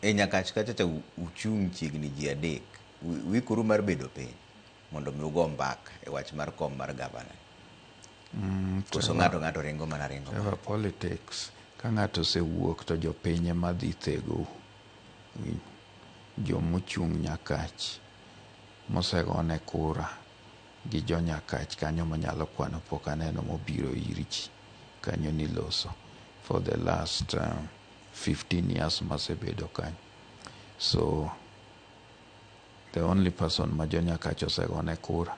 E Nyakach kacha cha uchung' chiegni ji adek. Uikoru mar bedo piny mondo mi ugo mbaka e wach mar kom mar gavana? Koso ng'ato ringo mana ringo? Trevor, politics ka ng'ato osewuok to jopiny ema dhi thegou. Jomochung' Nyakach mosegone kura gi jo Nyakach kanyo manyalo kwano pok aneno mobiro ir ji kanyo ni loso for the last 15 years masebedo kanyo. So the only person ma jo Nyakach osegone kura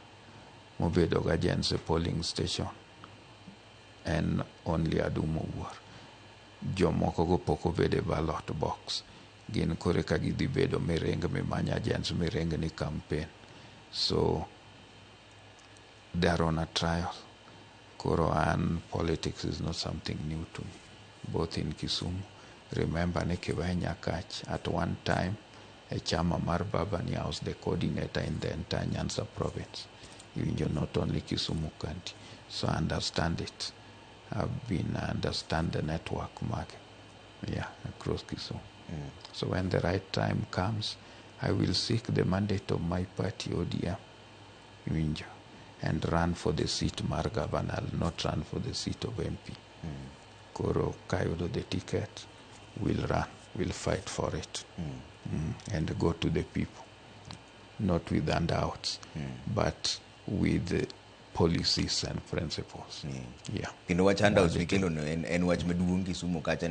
mobedo ga agents e polling station en only Adum Owuor. Jomoko go pok obedo e ballot box. Gin kore ka gidhi bedo miring mimany agents miring ni campaign. So they are on a trial. Koro an, politics is not something new to me, both in Kisumu. Remember ni kiwe Nyakach at one time e chama mar baba ni I was the coordinator in the entire Nyanza province. Iwinjo, not only Kisumu County. So I understand it. I've been I understand the network market. Yeah, across Kisumu. So when the right time comes, I will seek the mandate of my party, ODM, Iwinjo, and run for the seat mar governor. I'll not run for the seat of MP. Koro kayudo the ticket, we'll run, we'll fight for it, and go to the people, not with handouts, but with the policies and principles. Yeah. Kendo wach handouts mikelo no en wach maduong' Kisumu kacha.